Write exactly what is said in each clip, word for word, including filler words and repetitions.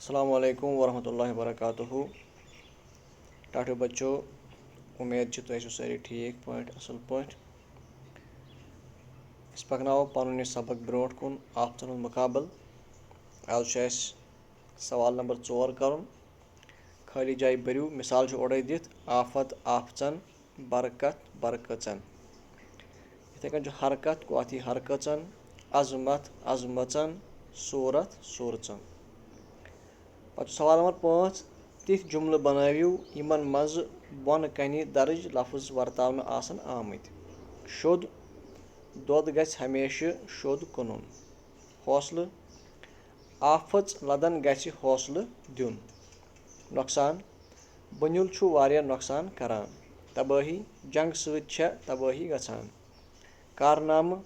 السلام علیکم ورحمۃ اللہ وبرکاتہ۔ ٹاٹھیو بچو، امید چھِ تُہۍ ٲسِو سٲری ٹھیٖک پٲٹھۍ، اَصٕل پٲٹھۍ۔ أسۍ پَکناوو پَنُن یہِ سبق برونٛٹھ کُن، آفتن ہُنٛد مُقابل۔ آز چھُ اَسہِ سوال نمبر ژور کَرُن۔ خٲلی جایہِ بٔرِو، مثال چھُ اورَے دِتھ، آفت، آفژن، برکت، برکژن۔ یِتھَے کٔنۍ چھُ حرکت، گوٚو اَتھ یی حرکژن، عظمت، عظمژن، صوٗرت، صوٗرژن۔ پتہٕ چھُ سوال نمبر پانٛژھ، تِتھۍ جملہٕ بنٲوِو یِمن منٛز بۄنہٕ کنہِ درٕج لفظ ورتاونہٕ آسن آمٕتۍ۔ شوٚد، دۄد گژھِ ہمیشہٕ شوٚد کٕنُن۔ حوصلہٕ، آفژ لدن گژھِ حوصلہٕ دیُن۔ نۄقصان، بُنیُل چھُ واریاہ نۄقصان کران۔ تبٲہی، جنگ سۭتۍ چھےٚ تبٲہی گژھان۔ کارنامہٕ،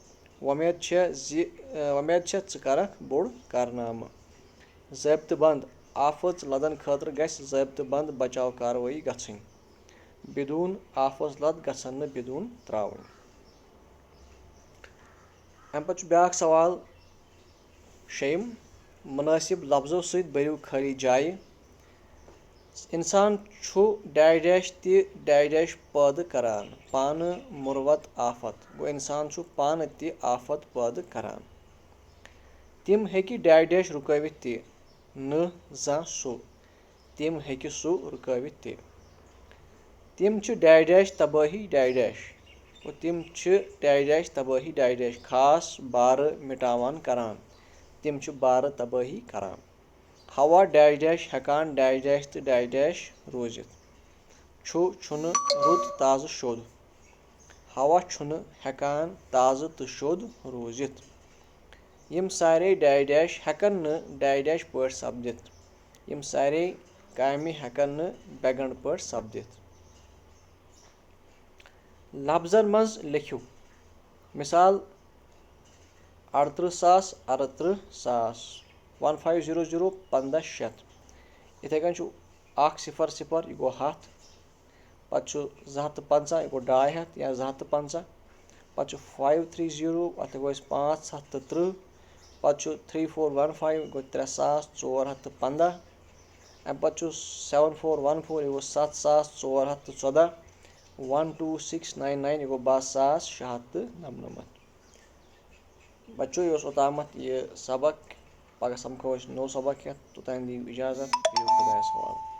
وۄمید چھےٚ زِ، اے، وۄمید چھےٚ ژٕ کرکھ بوٚڑ کارنامہٕ۔ ضٲبطہٕ بنٛد، آفژ لدن خٲطرٕ گژھِ ضٲبطہٕ بنٛد بچاو کاروٲیی گژھٕنۍ۔ بدون، آفژ لد گژھن نہٕ بدون ترٛاوٕنۍ۔ اَمہِ پتہٕ چھُ بیٛاکھ سوال، شیٚیِم، مُنٲسِب لفظو سۭتۍ بٔرِو خٲلی جایہِ۔ اِنسان چھُ ڈیش ڈیش تہِ ڈیش ڈیش پٲدٕ کران، پانہٕ، مُروت، آفت۔ گوٚو، اِنسان چھُ پانہٕ تہِ آفت پٲدٕ کران۔ تِم ہیٚکہِ ڈیش ڈیش رُکٲوِتھ تہِ، نہٕ زانٛہہ سُہ۔ تِم ہیٚکہِ سُہ رُکٲوِتھ تہِ۔ تِم چھِ ڈیش ڈیش تبٲہی ڈیش ڈیش۔ گوٚو، تِم چھِ ڈیش ڈیش تبٲہی ڈیش ڈیش خاص بارٕ مِٹاوان کران۔ تِم چھِ بارٕ تبٲہی کران۔ ہوا ڈیش ڈیش ہٮ۪کان ڈیش ڈیش تہٕ ڈیش ڈیش روٗزِتھ۔ چھُ، چھُنہٕ، رُت، تازٕ، شوٚد۔ ہوا چھُنہٕ ہٮ۪کان تازٕ تہٕ شوٚد روٗزِتھ۔ یِم سارے ڈیش ڈیش ہٮ۪کن نہٕ ڈیش ڈیش پٲٹھۍ سپدِتھ۔ یِم سارے کامہِ ہٮ۪کن نہٕ بیگنڈ پٲٹھۍ سپدِتھ۔ لفظن منٛز لیکھِو۔ مثال، اَرتٕرٛہ ساس، اَرتٕرٛہ ساس، ون فایو زیٖرو زیٖرو، پنٛداہ شیٚتھ۔ یِتھَے کٔنۍ چھُ اکھ صفر صفر، یہِ گوٚو ہَتھ۔ پتہٕ چھُ زٕ ہَتھ تہٕ پنٛژاہ، یہِ گوٚو ڈاے ہَتھ یا زٕ ہَتھ تہٕ پنٛژاہ۔ پتہٕ چھُ فایو تھرٛی زیٖرو، اَتھ گوٚو اَسہِ پانٛژھ ہَتھ تہٕ تٕرٛہ۔ پتہٕ چھُ تھرٛی فور ون فایو، یہِ گوٚو ترٛےٚ ساس ژور ہَتھ تہٕ پنٛداہ۔ اَمہِ پتہٕ چھُ سیون فور ون فور، یہِ گوٚو ستھ ساس ژور ہَتھ تہٕ ژۄداہ۔ ون ٹوٗ سِکِس ناین ناین، یہِ گوٚو باہ ساس شےٚ ہَتھ تہٕ نَمنَمَتھ۔ بچو، یہِ اوس اوٚتامَتھ یہِ سبق۔ پگاہ سَمکھو أسۍ نوٚو سبق ہٮ۪تھ۔ توٚتام دِیِو اِجازت، بِہِو خۄدایَس حوالہٕ۔